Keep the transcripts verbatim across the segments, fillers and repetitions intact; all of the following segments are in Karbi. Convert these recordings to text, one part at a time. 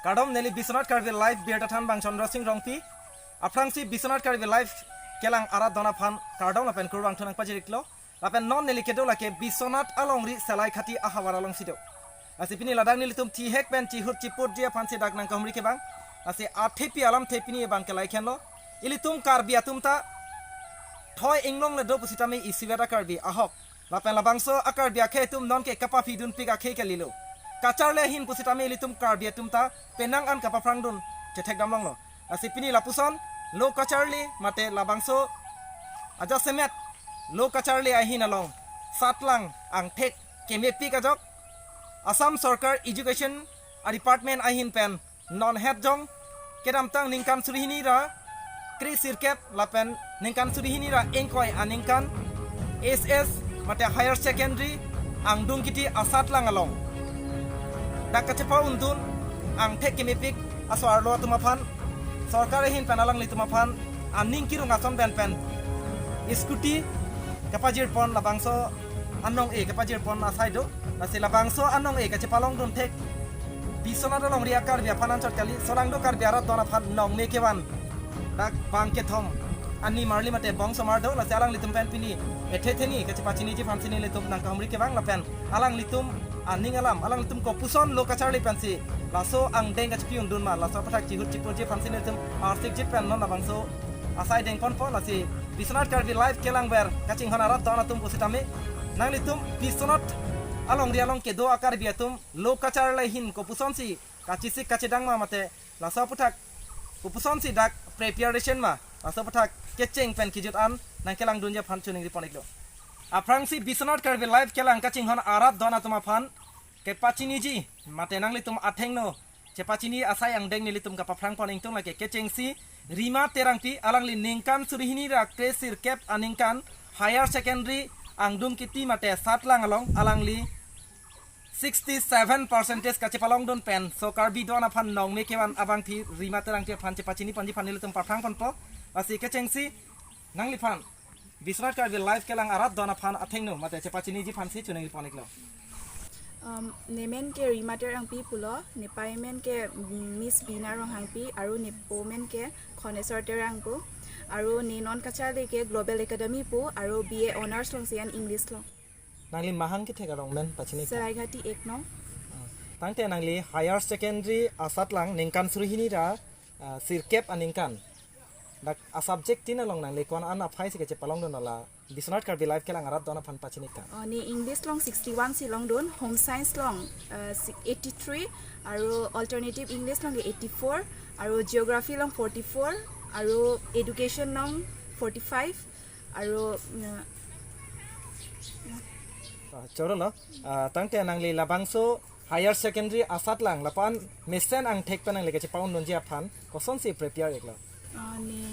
Kardom, neli Biswanath Karbi Live birta thanbang Chandra Singh Rongpi. Aphrangsi Biswanath Karbi Live kelang arat don aphan kardom lapen kurvangthu nangpajir-iklo. Lapen non neli kedo lake Biswanath alongri Selaikhati ahavar alongsi do. Lasi pini ladak nelitum thihek pen chihut chiputji aphansi dak nangkahumri kevang. Lasi athepi alamthe pini abang ke laikhenlo. Ilitum Karbi atum ta thoi inglong le do pusitame isivet a-Karbi ahok. Lapen labangso a-Karbi akhei atum nonke kapaphidunpik akhei kalilo. Kacharli ahin pusitame ilitum Karbi atum ta penang an kapaphrangdun chethekdam longlo. Lasi pini lapuson lo kacharli mate labangso ajasemet lo kacharli ahin along satlang angthek kemepik ajok Assam Sorkar Education a-Department ahin pen non het jong kedamtang ningkan suri hini ra kre sirkep lapen ningkan suri hini ra ingkoi aningkan S S mate higher secondary angdung kiti asatlang along dak kachepa-undun angthek kemepik aso arlo atum aphan sorkar ahin pen alanglitum aphan aning kirung ason pen pen scooty kapajirpon, labangso anong-e kapajirpon asai do. Lasi labangso anong-e kachepalongdun thek Biswanath alongri a-Karbi aphan anchot kali, solangdo Karbi arat don aphan nongme kevan dak bang kethom ani marli mate bong somar do. Lasi alanglitum pen pini ethe theni kachepachiniji aphansi nelitum nangkahumri kevang lapen alanglitum aning alam, alanglitum kopuson lo kacharli pensi laso angdeng kachepi-undun ma, laso aputhak chihut chiputji aphansi nelitum arsikjit pen non labangso asai dengponpo. Lasi Biswanath Karbi Live kelangver kachinghon arat don atum pusitame nanglitum Biswanath alongri along kedo a-Karbi atum lo kacharli ahin kopusonsi kachesik kachedang ma mate laso aputhak kopusonsi dak preparation ma, laso aputhak kecheng pen kejut an nangkelangdunji aphan choningripon-iklo. Aphrangsi Biswanath Karbi Live kelang kachinghon arat don atum aphan kepachiniji mate nanglitum athengno chepachini asai angdeng nelitum kapaphrangpon ingtung lake kechengsi Rima Terangpi, alangli ningkan suri hini ra kre sirkep aningkan higher secondary angdung kiti mate satlang along alangli sixty seven percentage kachepalongdun pen so Karbi don aphan nongme kevan abangpi Rima Terangpi aphan chepachiniponji aphan nelitum paphrangponpo. Lasi kechengsi nangliphan Biswanath Karbi Live kelang arat don aphan athengno mate chepachiniji aphansi choningripon-iklo. Um, ne men ke Rima Terangpi pulo, ne pei men ke, mm, Miss Bina Ronghangpi, aru ne po men ke Khonesor Terang pu, aru ne non kacharli ke Global Academy pu, aru B A Honours alongsi an English along. Nangli mahang kethek arong men pachini ta? Seraigati ek nong. Ah, tangte nangli higher secondary asatlang ningkan suri hini ra, ah, sirkep aningkan dak a-subject tin along nangli ko-an an aphaisi kachepalongdun, la Biswanath Karbi Live kelang arat don aphan pachini ta? Oh, ne English along sixty one si longdun, Home Science along, uh, si-, eighty three, aru Alternative English along ke eighty four, aru Geography along forty four, aru Education along forty five, aru, uh, Ah, chorolo. Ah, tangte nangli labangso higher secondary asatlang lapu-an mesen angthek pen nangli kachepa-undunji aphan kosonsi prepare-iklo? Ah, ne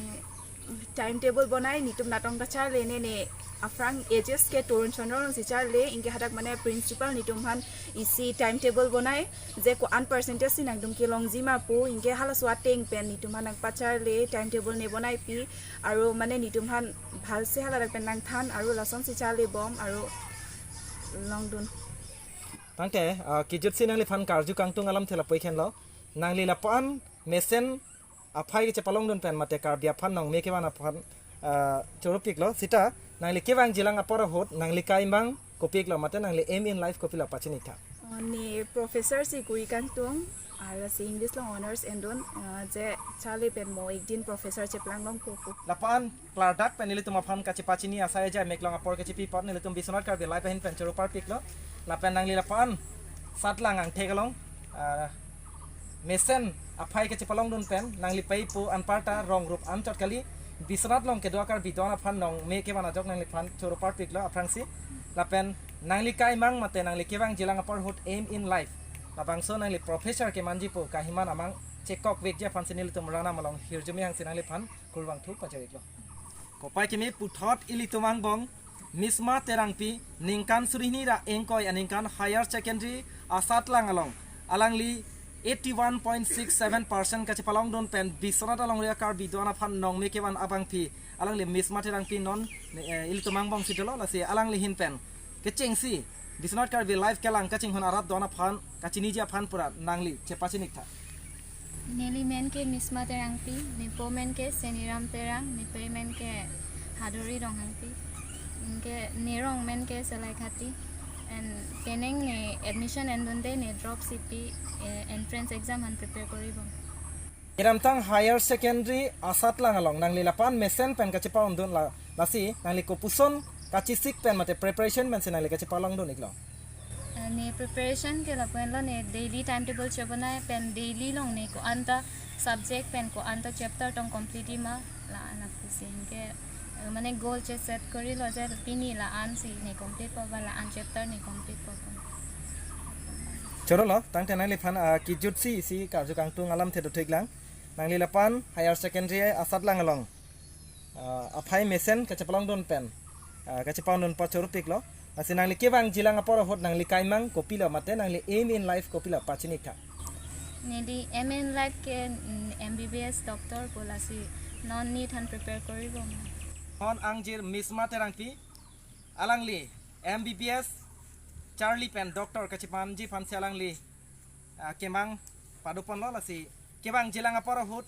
time table bonai, netum natong kacharli ne, ne aphrang H S K Torun Chandra alongsi charli, anke hadak mane principal netum aphan isi time table bonai, je ko-an percentage si nangtum kelongji ma pu, anke halaso ateng pen netum aphan nangpacharli, time table ne bonaipi, aru mane netum aphan bhalse hala dak pen nangthan, aru lasonsi charlibom, aru longdun. Tangte, ah, kejutsi nangliphan karju kangtung alamthe lapu-ik henlo. Nangli lapu-an mesen aphai kachepalongdun pen mate Karbi aphan nongme kevan aphan, ah, choro-iklo. Sita, nangli kevangjilang apor ahut, nangli kaimang kopi-iklo mate nangli aim in life kopilo pachini ta? Oh, ne professor si kuri kangtung, ah, lasi English along honours endun, ah, je charli pen mo ek din professor cheplang longpo pu. Lapu-an klardak pen nelitum aphan kachepachini asai ajai meklong apor kachepipon nelitum Biswanath Karbi Live ahin pen choro parpiklo. Lapen nangli lapu-an satlang angthek along, ah, mesen aphai kachepalongdun pen nangli pei pu anparta rong rup anchot kali, Biswanath along kedo a-Karbi don aphan nongme kevan ajok nangliphan choro parpiklo aphrangsi. Lapen nangli kaimang mate nangli kevangjilang apor ahut aim in life, labangso nangli professor kemanji pu kahiman amang chekokvekji aphansi nelitum Ranam along hirjume hangsi nangliphan kurvangthu pachoro-iklo. Kopai kimi puthot ilitum angbong Misma Terangpi, ningkan suri hini ra ingkoi aningkan higher secondary asatlang along alangli eighty one point six seven percent kachepalongdun pen Biswanath alongri a-Karbi don aphan nongme kevan abangpi alangli Misma Terangpi non, eh, ilitum angbongsi dolo, lasi alangli ahin pen kechengsi Biswanath Karbi Live kelang kachinghon arat don aphan kachiniji aphan pura nangli chepachini-ik tha. Neli men ke Misma Terangpi, nepo men ke Seniram Terang, nepei men ke Hadori Ronghangpi. Anke nerong men ke Salai Khati. And penang ne admission endunde ne drop sipi, eh, entrance exam aphan prepare koribom. Kedamtang higher secondary asatlang along nangli lapu-an mesen pen kachepa-undun la, lasi nangli kopuson kachesik pen mate preparation pensi nangli kachepalongdun-iklo? Eh, ne preparation ke lapu-anlo, ne daily timetable chebonai pen daily along ne ko-anta subject pen ko-anta chapter tong complete ma, la-an aphusi ke, eh, mane goal che set korilo je pini la-ansi ne complete po ba la-an chapter ne complete po. Chorolo, tangte nangliphan, ah, kejutsi isi karju kangtung alamthe dotheklang. Nangli lapu-an higher secondary asatlang along, ah, aphai mesen kachepalongdun pen, ah, kachepa-undun apot choro piklo. Lasi nangli kevangjilang apor ahut nangli kaimang kopilo mate nangli aim in life kopilo pachini-iktha? Neli aim in life ke, mm, M B B S doctor pu, lasi non NEET aphan prepare koribom. Non angjir Misma Terangpi, alangli M B B S charli pen doctor kachepaji aphansi alangli, ah, kemang padoponlo, lasi kevangjilang apor ahut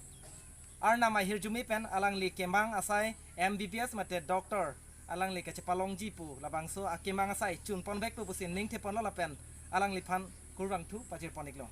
Arnam ahirjume pen alangli kemang asai M B B S mate doctor alangli kachepalongji pu labangso akemang asai chunponvekpo pusi ningtheponlo lapen alangliphan kurvangthu pajirpon-iklo.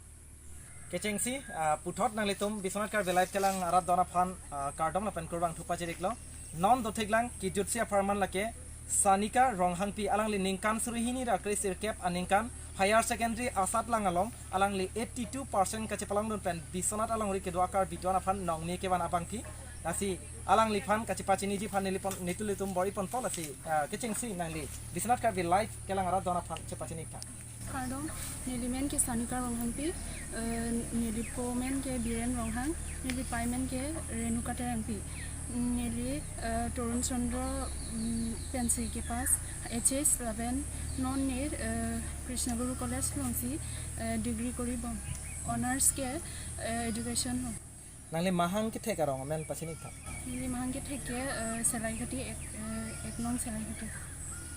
Kechengsi, ah, puthot nanglitum Biswanath Karbi Live kelang arat don aphan, ah, kardom lapen kurvangthu pajir-iklo. Non dotheklang kejutsi apharman lake Sanika Ronghangpi, alangli ningkan suri hini ra kresirkep aningkan higher secondary asatlang along alangli eighty two percent kachepalongdun pen Biswanath alongri kedo a Karbi don aphan nongme kevan abangpi. Lasi alangliphan kachepachiniji aphan nelipon, netulitum bor-iponpo, lasi, ah, kechengsi nangli Biswanath Karbi Live kelang arat don aphan chepachini-iktha. Kardom, neli men ke Sanika Ronghangpi, eh, nelipo men ke Biren Ronghang, nelipei men ke Renuka Terangpi. Neli, eh, Torun Chandra, mm, pensi kepass H S lapen non ne, eh, Krishna Guru College alongsi, eh, degree koribom. Honors ke, eh, education along. Nangli mahang kethek arong amen pachini-iktha? Neli mahang kethek ke, eh, Salai Khati, ek, eh, ek nong Salai Khati.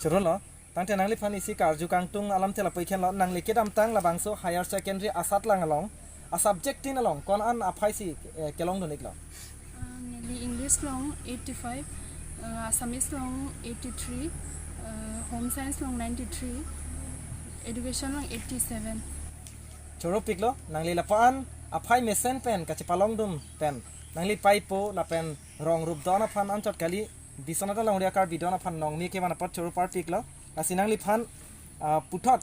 Chorolo, tangte nangliphan isi karju kangtung alamthe lapu-ikhenlo, nangli kedamtang labangso higher secondary asatlang along, a subject tin along ko-an aphaisi, eh, kelongdun-iklo? Ah, neli English along eighty five, ah, Assamese along eighty three, ah, Home Science along ninety three, Education along eighty seven. Choro piklo, nangli lapu-an aphai mesen pen kachepalongdun pen nangli pei po lapen rong rup don aphan anchot kali, Biswanath alongri a Karbi don aphan nongme kevan apot choro parpiklo. Lasi nangliphan, ah, puthot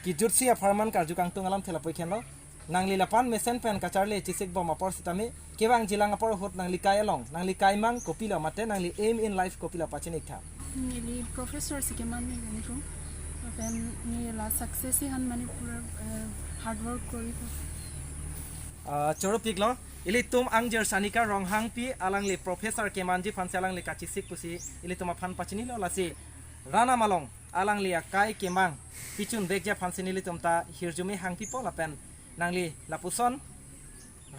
kejutsi apharman karju kangtung alamthe lapu-ikhenlo. Nangli lapu-an mesen pen kacharli chesikbom apor sitame kevangjilang apor ahut nangli kai along, nangli kaimang kopilo mate nangli aim in life kopilo pachini-iktha? Neli professor si keman ni gungtu. Lapen ne la success aphan mane pura, eh, hard work kori. Ah, choro piklo, ilitum angjir Sanika Ronghangpi alangli professor kemanji aphansi alangli kachesik pusi ilitum aphan pachinilo, lasi rat alam along alangli akai kemang pichunvekji aphansi nelitum ta hirjume hangpipo lapen nangli lapuson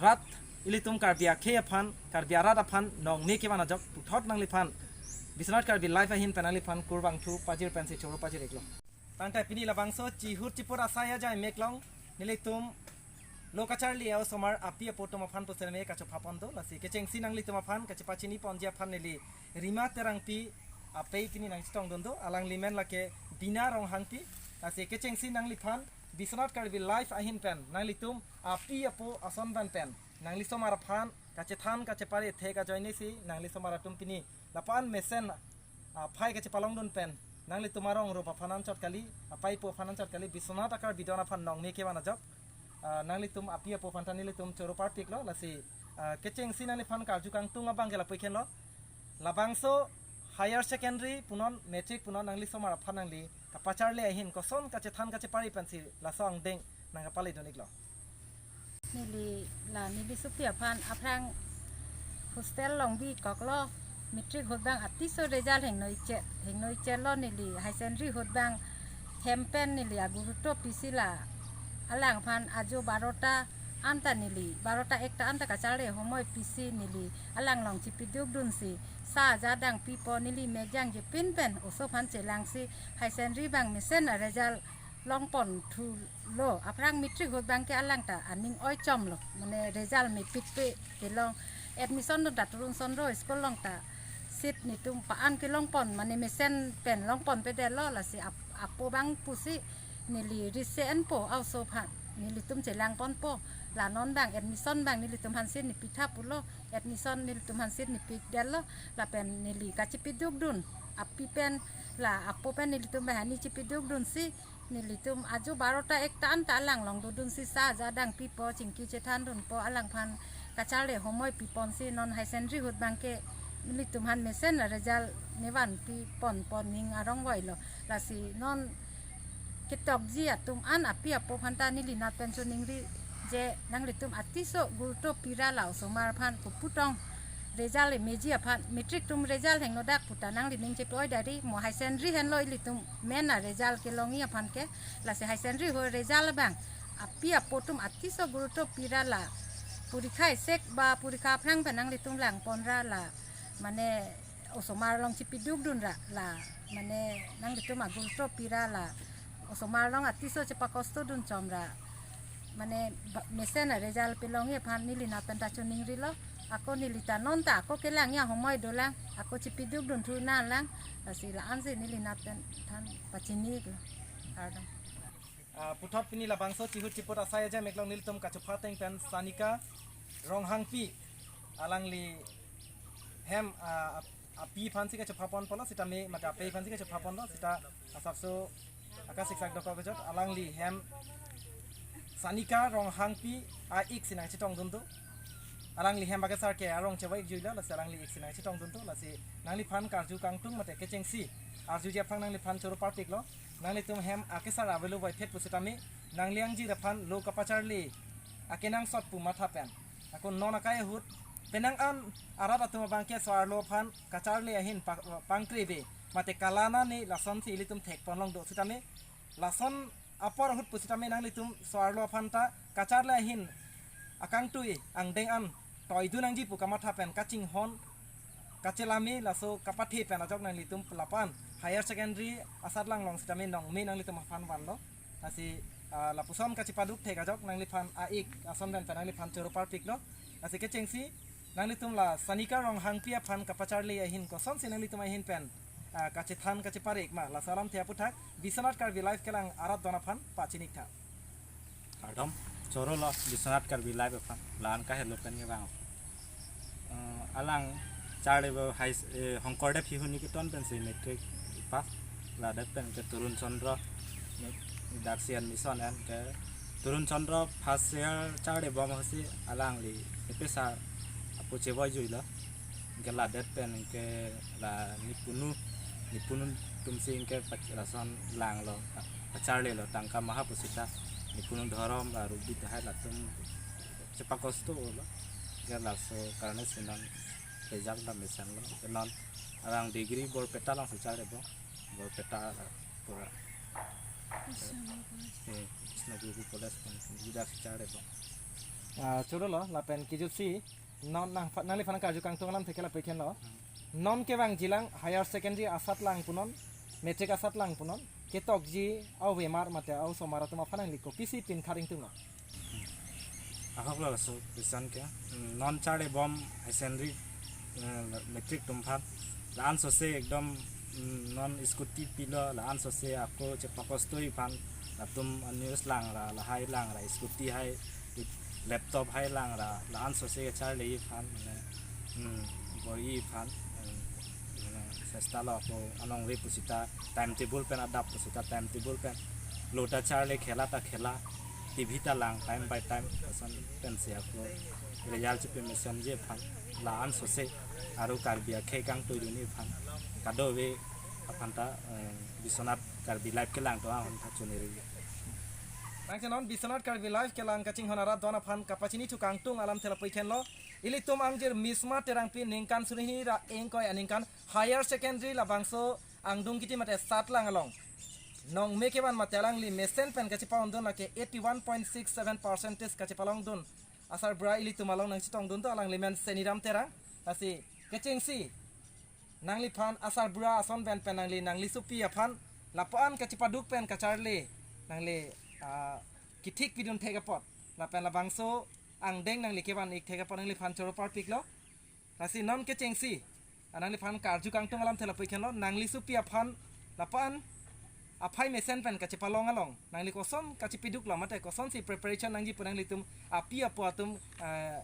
rat, ilitum Karbi akhei aphan, Karbi arat aphan nongme kevan ajok puthot nangliphan Biswanath Karbi Live ahin pen nangliphan kurvangthu pajir pensi choro pajir-iklo. Tangte pini labangso chihut chipur asai ajai mek along nelitum lo kacharli a-osomar api apo atum aphan pusitame kachopha pon do, lasi kechengsi nanglitum aphan kachepachini ponji aphan neli Rima Terangpi apei pini nangchetongdun do, alangli men lake Bina Ronghangpi. Lasi kechengsi nangliphan Biswanath Karbi Live ahin pen nanglitum api apo ason van pen nangli somar aphan kachethan kachepare thek ajoinesi nangli somar atum pini lapu-an mesen aphai kachepalongdun pen nanglitum arong rup aphan anchot kali, apei po aphan anchot kali, Biswanath a Karbi don aphan nongme kevan ajok, ah, nanglitum api apo aphan ta nelitum choro parpiklo, lasi, ah, kechengsi nangliphan karju kangtung abang ke lapu-ikhenlo. Labangso higher secondary punon, matric punon nangli somar aphan nangli kapacharli ahin koson kachethan kachepare pensi laso angdeng nangkapaledun-iklo? Neli la neli supi aphan aphrang hostel along bikoklo, matric ahut abang atiso result hingnoichet, hingnoichetlo, neli higher secondary ahut abang hem pen neli aguru to pisi la alang aphan ajo barota anta neli, barota ekta anta kacharli homoi pisi neli alang along chipidukdunsi sa aja dangpipo, neli mek jangjepin pen oso aphan chelangsi higher secondary abang mesen a result longpon thulo, aphrang matric ahut abangke alang ta aning oi chomlo, mane result mepikpe kelong, admission do datrun sonro school along ta seat netum pa-an kelongpon, mane mesen pen longponpedetlo, lasi ap-, apo abang pusi neli rese enpo a-oso aphan, nelitum chelangponpo, la non abang admission abang nelitum aphan seat nepitha pulo, admission nelitum aphan seat nepidetlo, lapen neli kachipidukdun api pen, la apo pen nelitum banghini chipidukdunsi, nelitum ajo barota ekta anta alang along dodunsi sa aja dang pipo, chingki chethandunpo, alangphan kacharli ahomoi piponsi non Higher Secondary ahut abangke nelitum aphan mesen a-result nevan piponpo, ning arong voilo. Lasi non ketokji atum an api apo aphanta neli anat pen choningri je nanglitum atiso guruto pira, la osomar aphan koputong result emeji aphan, matric atum result hingno dak puta nangli ning chepi-oi dari, mo Higher Secondary henlo ilitum main a-result kelongji aphan ke. Lasi Higher Secondary ahut result abang api apo atum atiso guruto pira, la porikha esek ba porikha aphrang pen nanglitum langponra, la mane osomar along chipidukdunra, la mane nanglitum aguruto pira, la osomar along atiso chepakostodun chomra, mane ba-, mesen a-result pelongji aphan neli anat pen ta choningrilo. Ako neli ta non ta ako kelangji ahomoi dolang, ako chipidukdunthu nanglang, lasi la-ansi neli anat pen than pachinilo. Kardom. Ah, puthot pini labangso chihut chiput asai aja meklong nelitum kachopha ateng pen Sanika Ronghangpi, alangli hem, ah, ap-, api aphansi kachophaponpo lo sitame, mate ape aphansi kachophaponlo sita asapso akasiksak dokok kejot, alangli hem Sanika Ronghangpi a-ik si nangchetongduntu. Alangli hem akesar ke arong chevai-ik juilo, lasi alangli ik si nangchetongduntu, lasi nangliphan karju kangtung mate kechengsi arjuji aphrang nangliphan choro parpiklo. Nanglitum hem akesar avelo vaiphet pusitame nangliangjir aphan lo kapacharli akenangsot pu matha pen, ako non akai ahut penang an arat atum abangke so-arlo aphan kacharli ahin pa-, pangkrebe mate kalanani lasonsi ilitum thekponlong do sitame, lason apor ahut pusitame nanglitum so-arlo aphanta kacharli ahin akangtui angdeng an toidun nangji pu kamatha pen kachinghon kachelame laso kapathe pen ajok nanglitum lapu-an Higher Secondary asatlang along sitame nongme nanglitum aphan vanlo. Lasi, ah, lapuson kachipaduk thek ajok nangliphan a-ik ason pen pen nangliphan choro parpiklo. Lasi kechengsi nanglitum la Sanika Ronghangpi aphan kapacharli ahin kosonsi nanglitum ahin pen, ah, kachethan kacheparik ma, laso alamthe aputhak Biswanath Karbi Live kelang arat don aphan pachiniktha. Kardom, chorolo Biswanath Karbi Live aphan, la-an kahelo pen kevang. Eh, alang charlebo high, eh, Shonkordev Sihuni keton pensi matric pass, ladet pen ke Torun Chandra, ne-, daksi admission en ke Torun Chandra first year charlebom ahutsi alangli epesa apo chevoi juilo. Ke ladet pen ke la nepunu, nepunu atumsi ke pac-, lason langlo, pa-, pacharlilo tangka maha pusita, nepunu Dhorom la Rubi tahai latum chepakostolo. Ke laso karne si non result ta mesenlo. Ke non alang degree Borpeta alongsi charlebo. Borpeta pura. Eh, Krishna Guru College pen bidak si charlebo. Ah, chorolo, lapen kijutsi non nang, nangliphan karju kangtung alamthe ke lapu-ik henlo. Non kevangjilang Higher Secondary asatlang punon, matric asatlang punon, ketokji a-ovemar mate a-osomar atum aphan nangli kopisi pinkhat ingtunglo? Ahok lo laso question ke, mm, non charlebom Higher Secondary, eh, matric atum aphan, la-an sose ekdom, mm, non scooty pilo, la-an sose ako chepakostoi aphan, latum a-news langra, lahai langra, scooty hai, laptop hai langra, la-an sose kacharli aphan, mane, mm, bor-i aphan, mm, mane, sesta lo ako alongri pusita, timetable pen adap pusita, timetable pen lo ta charli, khela ta khela, T V ta lang time by time, lason pensi ako result chepamesenji aphan, la-an sose, aru Karbi akhei kangtoidunji aphan, kadokave aphanta, eh, Biswanath Karbi Live kelang atum aphan pachoningri. Nangchenon Biswanath Karbi Live kelang kachinghon arat don aphan kapachinithu kangtung alamthe lapu-ik henlo. Ilitum angjir Misma Terangpi ningkan suri hini ra ingkoi aningkan Higher Secondary labangso angdung kiti mate satlang along nongme kevan mate alangli mesen pen kachepa-ondun lake eighty one point six seven percentage kachepalongdun asarbura ilitum along nangchetongduntu, alangli men Seniram Terang. Lasi kechengsi nangliphan asarbura ason pen pen nangli, nangli sopi aphan lapu-an kachepaduk pen kacharli, Nangli, ah, kethik pidun thek apot, lapen labangso angdeng nangli kevan ik thek apot nangliphan choro parpiklo. Lasi non kechengsi, ah, nangliphan karju kangtung alamthe lapu ik henlo, nangli sopi aphan lapu-an aphai mesen pen kachepalong along nangli koson kachepiduklo mate kosonsi preparation nangji pu nanglitum api apo atum, ah,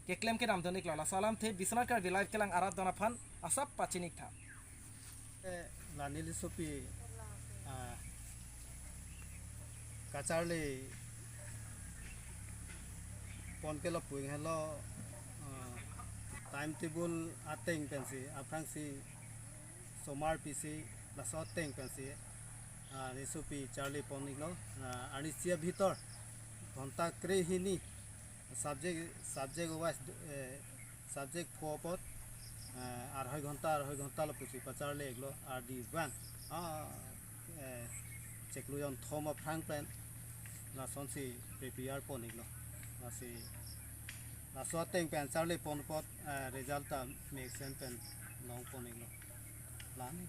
keklem kedam dun iklo. Laso alamthe Biswanath Karbi Live kelang arat don aphan asap pachini ik tha. Eh, la neli sopi, ah, kacharli pon ke lapu ik henlo, ah, timetable ateng pensi, aphrangsi somar pisi, laso ateng pensi, ah, neli sopi charli pon iklo, ah, arnisi abhitor ghonta krehini subject, subject wise, eh, subject pho apot, eh, arhoi ghonta, arhoi ghonta lapusi pacharli iklo, ardi vang, ah, eh, chiklo jonthom aphrang pen lasonsi prepare pon iklo. Lasi laso ateng pen charli pon apot, eh, result ta mesen pen long pon iklo. Lani.